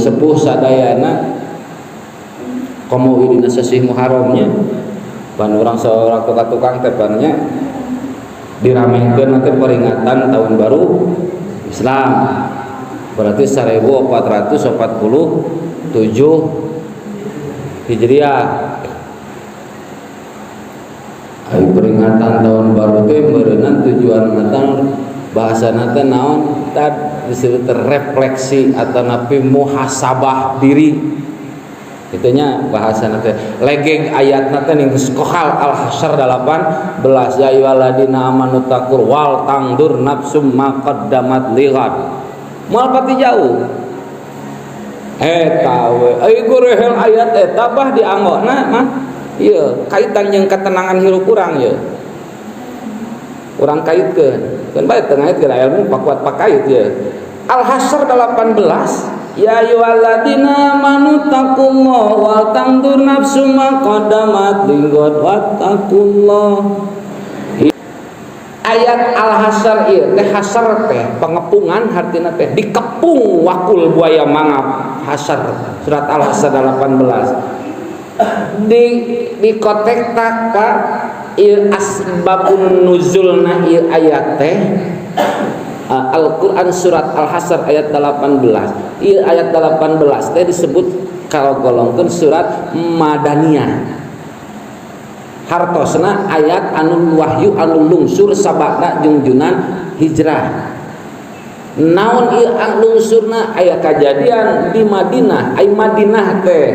sepuh sadayana komo dina sasih Muharramnya pan urang seorang tukang-tukang teh pannya diramekeun nanti peringatan tahun baru Islam berarti 1447 Hijriah. Ayo peringatan tahun baru teh meureunan tujuan natan bahasana teh naon tad disebut refleksi atau napi muhasabah diri itunya bahasana teh legeg ayatna teh ning kohal Al-Hasyr 18 ya ayyuhalladzina amanu taqul wal tangdur nafsum ma qaddamat lighad moal pati jauh eta we euy gurehel ayat eta bah dianggona mah ieu kaitan jeung ketenangan hirup urang ieu urang kaitkeun keun bae teu ngaitkeun ilmu pakuat pakait ieu Al-Hasyr 18 ya ayyuhalladzina amanu taqullaha wal tandur nafsum ma qaddamat lighad wattaqullah. Ayat Al-Hasyr ieu teh hasyr teh pengepungan hartina teh dikepung wakul buaya mangap hasyr surat Al-Hasyr 18 di kotek tak Pak ieu asbabun nuzulna ieu ayat teh Al-Quran surat Al-Hasyr ayat 18 ieu ayat 18 teh disebut kalau golongkeun surat Madaniyah hartosna ayat anu wahyu anu lungsur sabada jungjunan hijrah naon ieu lungsurna aya kajadian di Madinah ai Madinah teh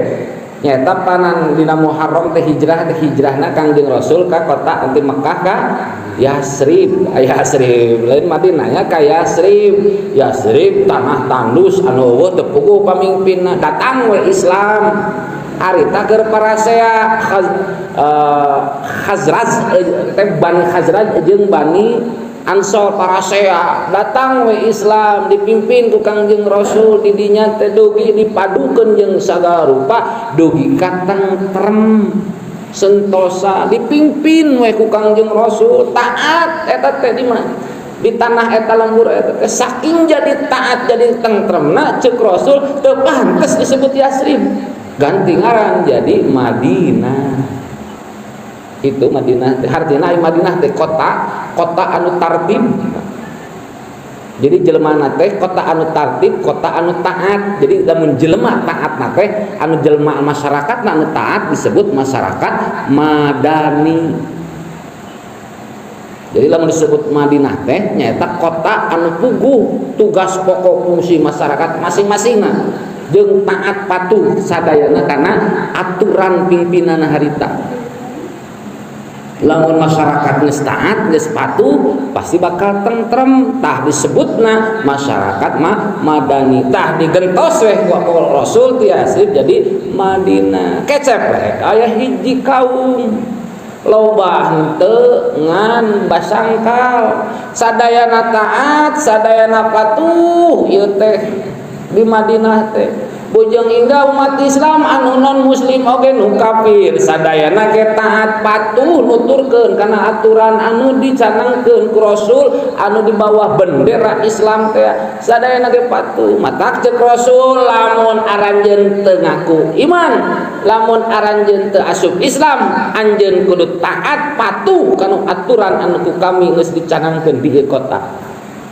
nyaeta panan dina Muharram teh hijrah teh hijrahna Kangjeng Rasul ka kota anti Mekah ka Yasrib aya Yasrib lain Madinah nya ka Yasrib Yasrib tanah tandus anu eueuh teu puguh pamimpinna datang we Islam harita keur parasea Khazraj teh Bani Khazraj jeung Bani Ansor parasea datang we Islam dipimpin ku Kangjeng Rasul di dinya teh dugi dipadukeun jeung sagala rupa dugi ka tentrem sentosa dipimpin we ku Kangjeng Rasul taat eta teh di mana di tanah eta lembur eta teh saking jadi taat jadi tentremna ceuk Rasul teu pantes disebut Yasrib ganti ngaran jadi Madinah itu Madinah artinya Madinah teh kota kota anu tartib jadi jelema teh kota anu tartib kota anu taat jadi lamun jelema taat teh anu jelema masyarakat anu taat disebut masyarakat madani jadi lamun disebut Madinah teh nyaeta kota anu puguh tugas pokok fungsi masyarakat masing-masing jeung taat patuh sadayana karena aturan pimpinan harita lamun masyarakat geus taat geus patuh pasti bakal tentrem tah disebutna masyarakat mah madani tah digentos weh ku Rasul ti Yasrib jadi Madinah keceplek aya hiji kaum loba henteu ngan basangkal sadayana taat sadayana patuh ieu teh di Madinah teh bujeng hingga umat Islam anu non muslim oge nu kafir sadayana ge taat patuh nuturkeun kana aturan anu dicanangkeun ku Rasul anu di bawah bendera Islam teh sadayana ge patuh matak ceuk Rasul lamun aranjeun teu ngaku iman lamun aranjeun teu asup Islam anjeun kudu taat patuh kana aturan anu ku kami geus dicanangkeun di ieu kota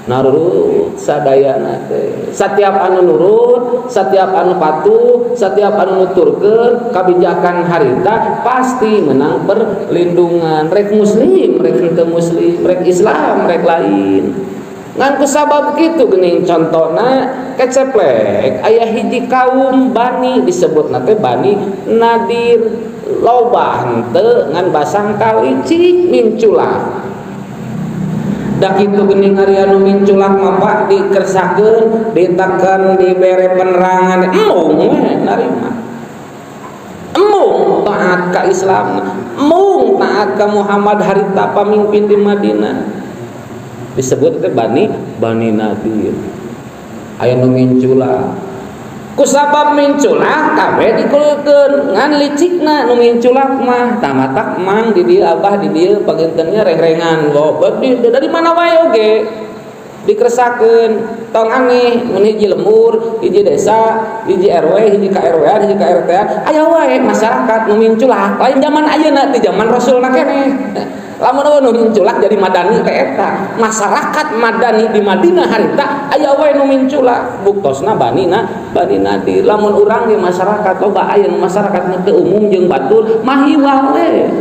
narurut sadayana teh setiap anu nurut setiap anu patuh setiap anu nuturkeun kabijakan harita pasti menang perlindungan rek muslim rek henteu muslim rek Islam rek lain ngan ku sabab kitu geuning contona keceplek aya hiji kaum Bani disebutna teh Bani Nadir loba henteu ngan basangkal licik minculak da kitu geuning ari anu minculak mah Pak dikersakeun ditekan dibere penerangan embung we narima embung taat ka Islam embung taat ka Muhammad harita pamimpin di Madinah disebut teh Bani Bani Nadir aya nu minculak ku sabab minculak kabeh dikulkeun ngan licikna nu minculak mah tah matak mang di dieu abah di dieu pangintennya rengrengan dari mana wae oge Dikeresakeun, tong aneh mun hiji lembur, hiji desa, hiji RW, hiji KRW, hiji KRT, aya wae masyarakat nu minculak. Lain zaman ayeuna, di zaman Rasulna keneh. Lamun euweuh nu minculak jadi madani teh eta. Masyarakat madani di Madinah harita aya wae nu minculak. Buktosna Bani Nadir. Lamun urang di masyarakat loba aya nu masyarakat nu teu umum jeung batur mahiwal we.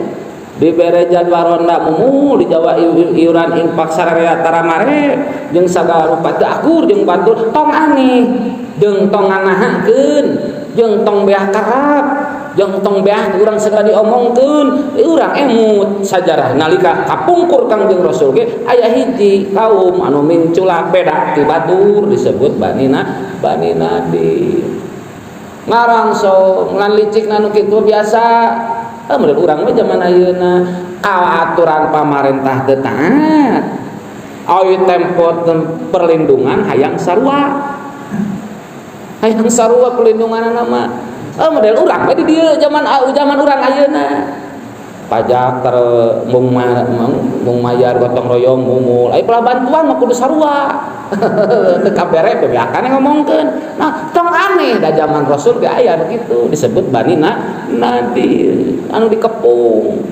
Dibere jadwal ronda mumul, di Jawa iuran infak sararea taramare jeung sagala rupa teu akur jeung batur, tong aneh jeung tong nganahakeun jeung tong beah karab jeung tong beah urang segera diomongkeun. Urang emut sajarah nalika kapungkur Kangjeng Rasul ge aya hiji kaum anu minculak beda ti batur disebut Bani Nadir. Ngarangsong ngan licik nu kitu biasa. Menurut urang mah zaman ayeuna aturan pamarentah teu taat. Awi tempo perlindungan hayang sarua. Hayang sarua perlindungan mah. Model urang we di dieu zaman zaman urang ayeuna. Pajak ter mung mung mayar gotong royong mumul. Ai pola bantuan mah kudu sarua. Teu kabere bebeakan ngomongkeun. Nah, tong aneh da zaman Rasul ge aya begitu disebut Bani Nadir anu dikepung.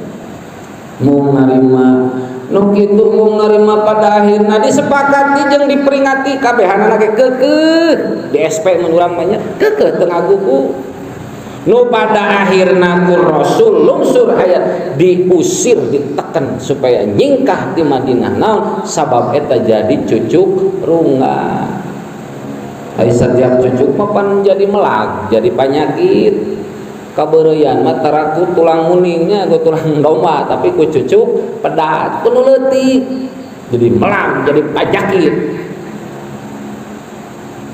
Mung narima nu kitu, mung narima, pada akhirna disepakati jeung diperingati kabehanana ge keukeuh di SP. Mun urang mah nya keukeuh teu ngagugu. Nu pada akhirna ku Rasul lungsur ayat diusir, ditekan supaya nyingkah di Madinah. Naon sabab? Eta jadi cucuk rungga. Ai setiap cucuk mah pan jadi melag, jadi penyakit. Kabeureuyan mah tara ku tulang muningnya, ku tulang domba, tapi ku cucuk pedat, ku nu leutik jadi melag, jadi penyakit.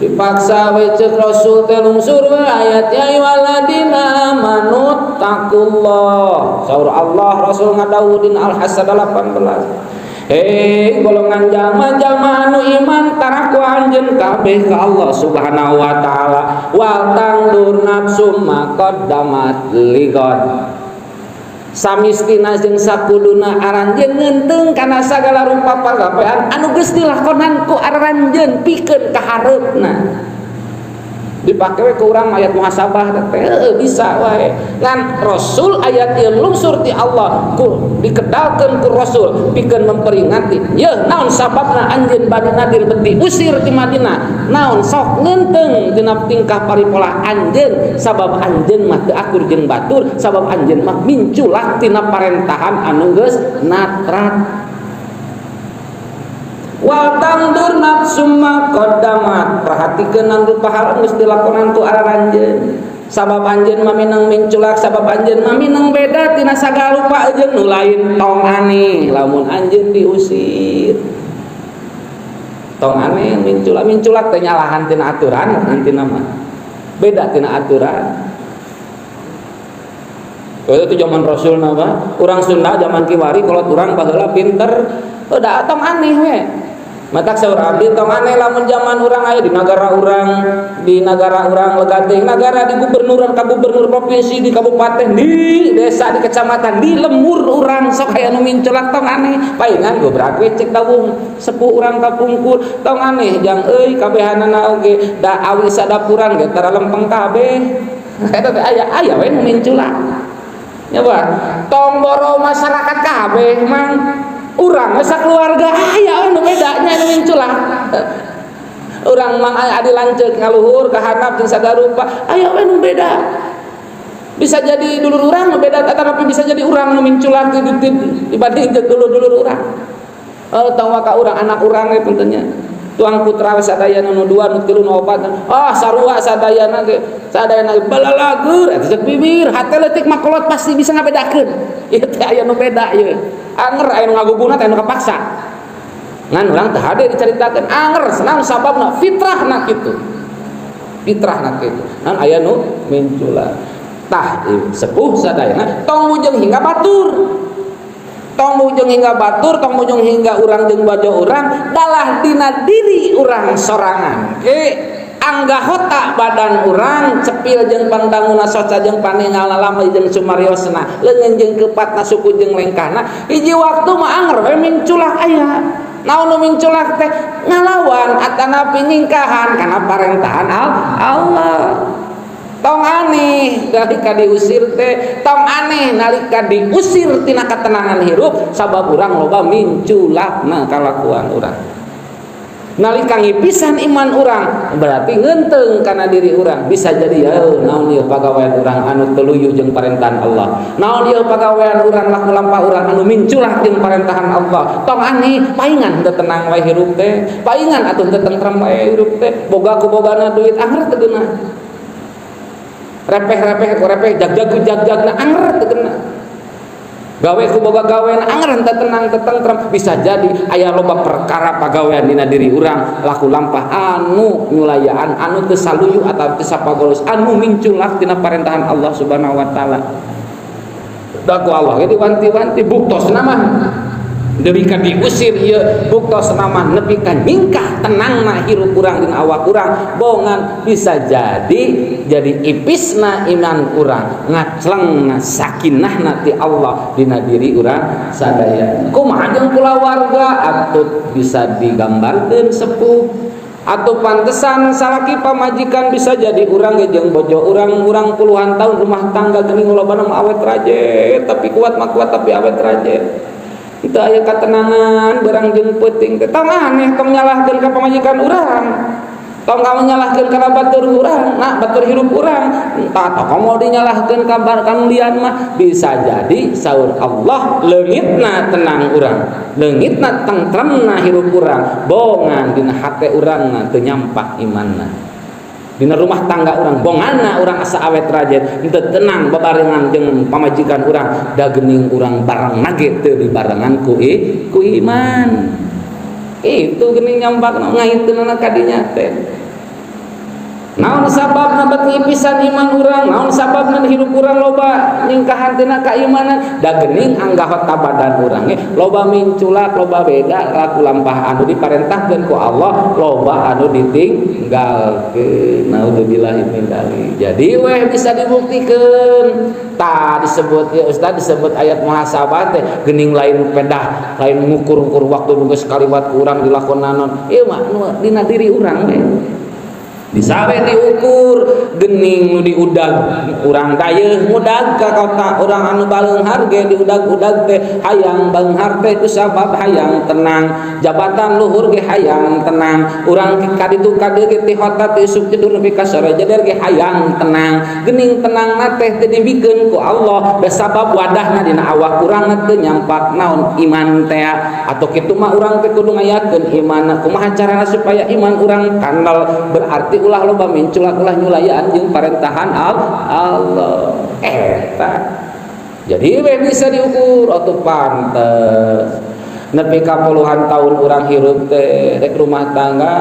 Dipaksa we ceuk Rasul teh lungsur we ayat ya ayyuhalladzina amanu taqullah. Saur Allah, Rasul ngadawuh dina Al-Hasr 18, hei golongan jalma-jalma anu iman, tarakwa anjeun kabeh ka Allah Subhanahu wa taala, wal tandzur nafsum ma qaddamat lighad. Samistina jeung sakuduna aranjeun ngeunteung kana sagala rupa pagawean anu geus dilakonan ku aranjeun pikeun ka hareupna. Dipake we ku urang ayat muhasabah teh, heueuh, bisa wae. Ngan Rasul ayat ieu lungsur ti Allah ku dikedalkeun ku Rasul pikeun memperingati yeuh naon sababna anjeun Bani Nadir bet diusir ti Madinah. Naon, sok ngeunteung dina tingkah paripola anjeun, sabab anjeun mah teu akur jeung batur, sabab anjeun mah minculak tina parentahan anu geus natrat. Wal tandzur nafsum ma qaddamat, perhatikeun anu pahala geus dilakonan ku aranjeun, sabab anjeun mah mineng minculak, sabab anjeun mah mineng beda tina sagala rupa jeung nu lain. Tong aneh lamun anjeun diusir, tong aneh minculak. Minculak teh nyalahan tina aturan, intina mah beda tina aturan. Itu zaman Rasul nama, urang Sunda zaman kiwari kalau urang baheula pinter, udah tong aneh we. Matak saur abdi tong aneh lamun zaman urang aya di nagara urang, di nagara urang legating, nagara di gubernuran, ka gubernur provinsi, di kabupaten, di desa, di kecamatan, di lembur urang sok aya nu minculak, tong aneh. Palingan gobrak we cek dawuh sepuh urang kapungkur, tong aneh jang euy, kabehanana oge da awi sadapuran ge tara lempeng kabeh. Eta teh aya aya we nu minculak. Ya bah, tong boro masyarakat kabeh mang, urang we sakeluarga aya anu bedanya anu minculak. Urang mang adi lanceuk ngaluhur ka handap jeung sagarupa aya we nu beda. Bisa jadi dulur urang nu beda, tetapi bisa jadi urang nu minculak dibanding jeung dulur-dulur urang. Oh, tong waka urang, anak urang we puntennya. Tuang putra we sadayana, nu dua, nu tilu, nu opat. Ah, sarua sadayana ge, sadayana balalagur eta ceuk bibir, hate leutik mah kolot pasti bisa ngabedakeun. Ieu teh aya nu beda ieu. Anger aya nu ngaguguna teh anu kapaksa. Ngan urang teh hade dicaritakeun anger senang sababna fitrahna kitu. Fitrahna kitu. Ngan aya nu minculak. Tah sepuh sadayana tong mujeng hingga batur. Tong mujeng hingga batur, tong mujeng hingga urang jeung bajo urang, dalah dina diri urang sorangan. Ge anggahota badan urang cepil jeung pangdanguna, soca jeung paningalna, lamai jeung sumariosna, leungeun jeung kepatna, suku jeung lengkahna, hiji waktu mah anger we minculak aya. Naon nu minculak teh? Ngalawan atanapi nyingkahan kana parentahan Allah. Tong aneh nalika diusir teh, tong aneh nalika diusir tina ketenangan hirup, sabab urang loba minculakna kalakuan urang. Nalika ngipisan iman urang, berarti ngenteng kana diri urang. Bisa jadi ya, naon ieu pagawean urang anu teu luyu jeung parentahan Allah, naon ieu pagawean urang, laku lampah urang anu minculak jeung parentahan Allah. Tong aneh, paingan teu tenang wae hirup teh, paingan atuh teu tentrem wae hirup teh. Boga ku bogana duit, anger teu geunah. Repeh-repeh ku repeh, jag-jag ku jag-jagna, anger teu geunah. Gawe ku boga gawean, anger teu tenang, teu tentrem. Bisa jadi aya loba perkara pagawean dina diri urang, laku lampah anu nyulayaan, anu teu saluyu atau teu sapagolus, anu minculak tina parentahan Allah Subhanahu wa Taala. Da ku Allah ge diwanti-wanti, buktosna mah nepi ka diusir ieu, buktosna mah nepi ka nyingkah tenangna hirup urang dina awak urang. Bongan bisa jadi ipisna iman urang, ngaclengna sakinahna ti Allah dina diri urang sadaya. Kumaha jeung kulawarga atuh? Bisa digambarkeun sepuh atau pantesan salaki pamajikan, bisa jadi urang ge jeung bojo urang, urang puluhan tahun rumah tangga, geuning lobana mah awet rajet, tapi kuat mah kuat, tapi awet rajet itu aya ketenangan berang jeung peuting teh. Tong aneh, tong nyalahkeun ka pamajikan urang, tong kamu nyalahkeun kana batur urang, nah batur hirup urang entah tong komo dinyalahkeun kabar kanu lian mah. Bisa jadi saur Allah leungitna tenang urang, leungitna tentremna hirup urang, bongan dina hate urangna teu nyampak imanna. Dina rumah tangga urang, bongana urang asa awet rajet teu tenang babarengan jeung pamajikan urang, da geuning urang bareng nage teu dibarengan ku iman itu geuning nyampak ngaiteunana kadinya teh. Naon sababna bet ngipisan iman urang? Naon sababna hirup urang loba nyingkahan tina keimanan? Da geuning anggota badan urang ge loba minculak, loba beda laku lampah anu diparentahkeun ku Allah, loba anu ditinggalkeun. Naudzubillah min dzalik. Jadi weh bisa dibuktikeun. Tah disebut ya Ustaz, disebut ayat muhasabah teh geuning lain pedah, lain ngukur-ngukur waktu nu geus kaliwat ku urang dilakonanon. Ieu mah nu dina diri urang we. Bisa we diukur gening nu diudag urang dayeuh ngudag ka kota, urang anu baleunghar ge diudag-udag teh hayang beunghar teh kusabab hayang tenang, jabatan luhur ge hayang tenang, urang ka ditu ka dieu ge ti kota ti isuk tidur nepi ka sore jeder ge hayang tenang. Gening tenangna teh teu dibikeun ku Allah, sabab wadahna dina awak urang teu nyampak naon iman teh. Atau kitu mah urang teh kudu ngayakeun iman. Kumaha carana supaya iman urang kandel? Berarti ulah loba minculak, ulah nyulayaan jeung parentahan Allah eta. Jadi we bisa diukur atau pantes nepi ka puluhan tahun urang hirup teh, rek rumah tangga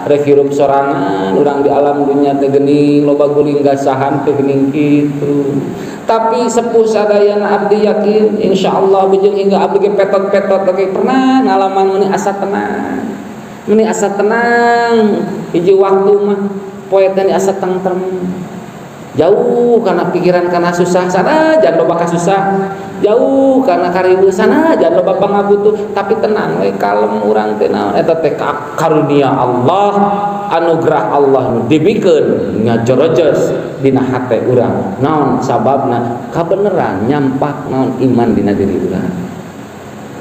rek hirup sorangan, urang di alam dunia teh geuning loba guling gasahan teh geuning kitu. Tapi sepuh sadayana, abdi yakin insyaallah bejeng hingga abdi ge petot-petot oge pernah ngalaman meuni asa tenang, meuni asa tenang hiji waktu mah poe teh asa tentrem, jauh karena pikiran karena susah sana, jangan loba kasusah, jauh karena kariweuh sana, jangan loba pangabutuh, tapi tenang we, kalem urang teh. Naon eta teh? Karunia Allah, anugerah Allah nu dibikeun ngajorojes dina hate urang. Naon sababna? Kabeneran nyampak naon iman dina diri urang.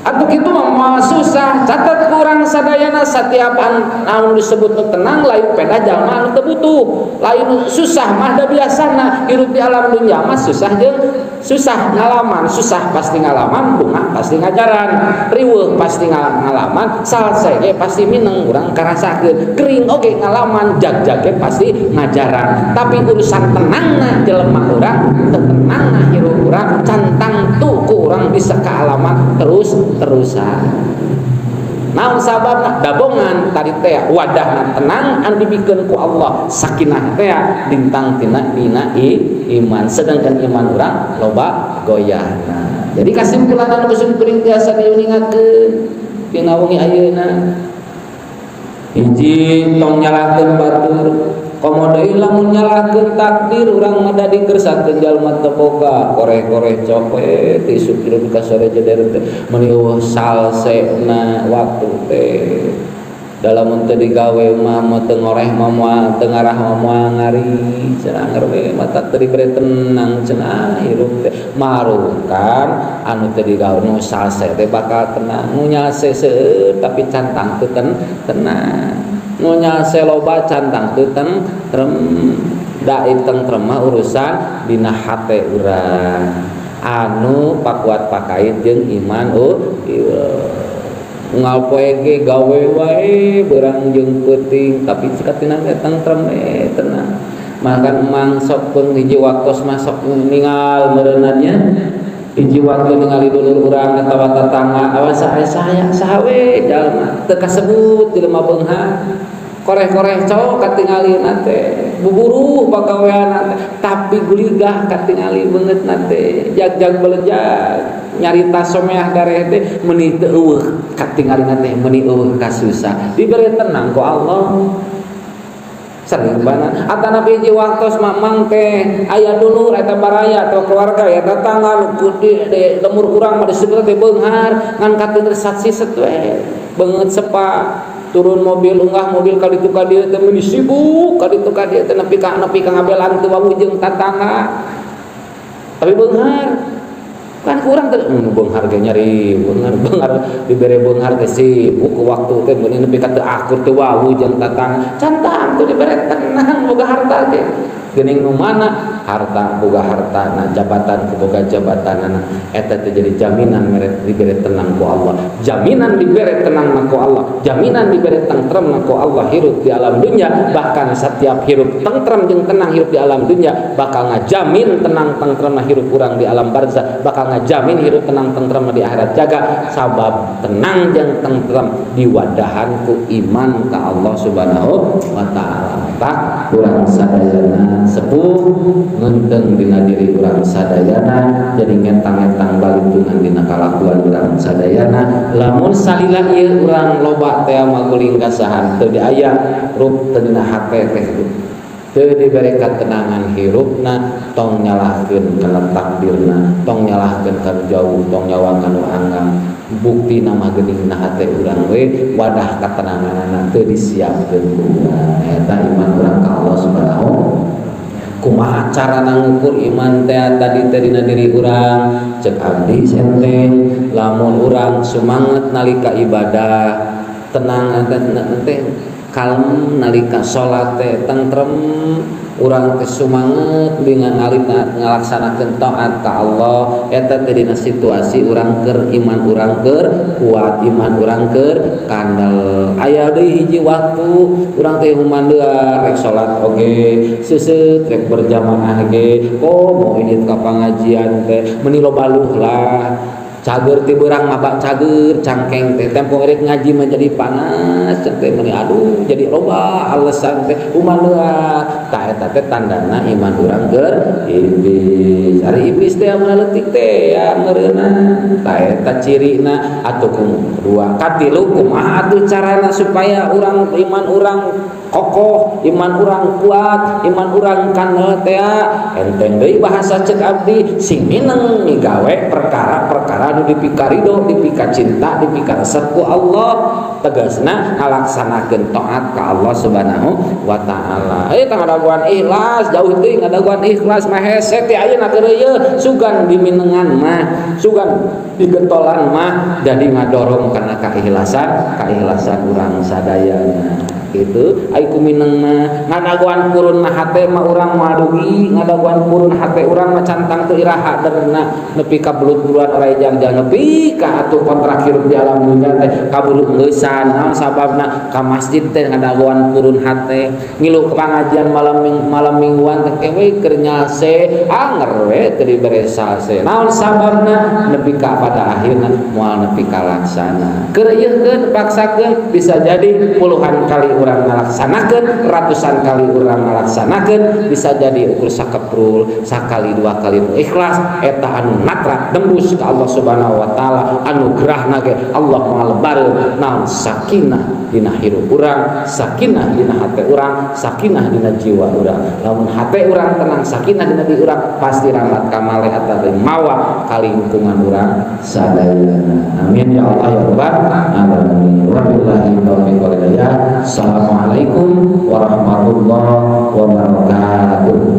Atau kitu mah susah. Catat kurang sadayana, setiap anu disebut nu tenang lain peda jalma anu teu butuh, lain susah mah, da biasana hirup di alam dunia mah susah jeung susah ngalaman. Susah pasti ngalaman, bungah pasti ngajaran, riweuh pasti ngalaman, salse ge pasti mineng urang karasakeun, kering oge ngalaman, jag-jag ge pasti ngajaran. Tapi urusan tenangna jelema urang, tenangna hirup urang cantang tuh ku urang bisa kealaman terus terusan. Naon sababna? Dabongan tadi teh wadahna tenang anu dibikeun ku Allah, sakinah teh lintang tina dina iman, sedangkan iman urang loba goyahna. Jadi kesimpulan anu kuring tiasa diuningakeun dina wengi ayeuna, hiji, tong nyalahkeun batur. Komo deui lamun nyalahkeun takdir, urang mah da dikersakeun jalma teu boga, koreh-koreh copet isuk hirup ka sore jeder teh meuni euweuh salsena waktu teh. Dalam teu digawe mah, mah teu ngoreh mah, moal teu ngarah mah, moal ngari cenah, anger we mata teu dibere tenang cenah hirup teh. Marukan anu teu digawe nu salse teh bakal tenang, nu nyalse seueur tapi can tangtu tenang, nu nyalse loba can tangtu tentrem. Da tentrem mah urusan dina hate urang anu pakuat pakait jeung iman. Oh iya, unggal poe ge gawe wae beurang jeung peuting, tapi cikatina teh tentrem we, tenang. Makan emang sok peung hiji waktos mah sok ningal meureunannya, hiji waktu ningali dulur urang atawa tatangga awas saya saya saha we jalma teu kasebut, jelema beunghar koreh-koreh cowok katingalina teh, buburu pagawean teh, tapi guligah katingali beungeutna teh, jag-jag belejag nyarita someah dareh teh, meuni teu euweuh katingalina teh, meuni euweuh kasusah, diberi tenang ku Allah sering bana. Atanapi hiji waktos mamang teh aya dulur eta baraya atau keluarga ya tetangga nu di lemur urang mah disebut teh beunghar, ngan katingal sat-siset we, beungeut sepa, turun mobil unggah mobil ka ditu ka dieu teh meuni sibuk ka ditu ka dieu teh, nepi ka ngabelaan teu wawuh jeung tatangga, tapi beunghar kan. Kurang teh nu beunghar ge nyari beunghar, beunghar dibere beunghar teh sibuk waktu teh meuni nepi ka teu akur, teu wawuh jeung tatangga, can tangtu dibere tenang boga harta ge. Geuning nu mana harta boga harta na, jabatan boga jabatan, eta teh jadi jaminan mere dibere tenang ku Allah, jaminan dibere tenang ku Allah, jaminan dibere tentrem ku Allah hirup di alam dunia. Bahkan setiap hirup tentrem jeung tenang hirup di alam dunia bakal ngajamin tenang tentrem hirup urang di alam barzah, bakal ngajamin hirup tenang tentrem di akhirat jaga, sabab tenang jeung tentrem diwadahan ku iman ka Allah Subhanahu wa Taala. Tak urang sadayana sepuh ngenteng dina diri urang sadayana, jadi ngetang-ngetang balintungan dina kalakuan urang sadayana. Lamun salila ieu urang loba teh maguling kasahan, teu diaya rup, teu dina hate teh teu dibere katenangan hirupna, tong nyalahkeun kana takdirna, tong nyalahkeun ka jauh, tong nyawang ka nu anggang. Bukti nama geuning na hate urang we wadah katenanganana teu disiapkeun ku urang. Eta iman urang ka Allah Subhanahu. Kumaha cara ngukur iman teh tadi teh dina diri urang? Cek abdi sente, lamun urang sumanget nalika ibadah, tenang teh, kalem nalika salat teh, tentrem urang teh, sumanget dengan ngalip ngalaksanakeun taat ka Allah, eta teh dina situasi urang keur iman urang keur kuat, iman urang keur kandel. Aya deui hiji waktu urang teh humandear, rek salat oge seuseut, rek berjamaah ge komo indit ka pangajian teh meuni loba lah, cager ti beurang mabak cager cangkeng teh, tempo rek ngaji menjadi panas teh, meuni aduh jadi loba alasan teh, humandear. Tah, eta teh tandana iman urang keur iblis. Ari iblis teh mun leutik teh ya meureunna. Tah, eta cirina atuh kedua. Katilu, kumaha atuh carana supaya urang iman urang kokoh, iman urang kuat, iman urang kandel teh? Enteng deui bahasa cek abdi, sing mineng migawe perkara-perkara nu dipikarido, dipikacinta, dipikaresep ku Allah, tegasna ngalaksanakeun taat ka Allah Subhanahu wa Taala. Eh, tah, ngadaguan ikhlas jauh teuing, ngadaguan ikhlas mah hese ti ayeuna keur ieu, sugan diminengan mah, sugan digetolan mah jadi ngadorong kana keikhlasan, keikhlasan urang sadayana gitu. Ai ku mineng mah ngadaguan purun mah hate mah urang moal dugi, ngadaguan purun hate urang mah cantang teu iraha derna, nepi ka belut-buluan orai jangjang, nepi ka atuh kontrak hirup di alam dunya teh kaburu engeusan. Naon sababna? Ka masjid teh ngadaguan purun hate, ngilu ke pengajian malam malam mingguan teh kewe keur nyalse, anger we teu dibere salse. Naon sababna? Nepi ka pada akhirna moal nepi ka laksana. Keur ieukeun, paksakeun, bisa jadi puluhan kali. Urang ngalaksanakeun, ratusan kali urang ngalaksanakeun, bisa jadi ukur sakeprul, sakali dua kali nu ikhlas eta anu natrak tembus ke Allah Subhanahu wa Taala. Anugerahna ge Allah ngalebareun naon? Sakinah dina hirup urang, sakinah dina hate urang, sakinah dina jiwa urang. Lamun hate urang tenang, sakinah dina diri urang, pasti rahmat kamale atawa mawa ka lingkungan urang sadayana. Amin ya Allah ya Rabbal alamin. Wabillahi taufiq wal hidayah. Assalamualaikum warahmatullahi wabarakatuh.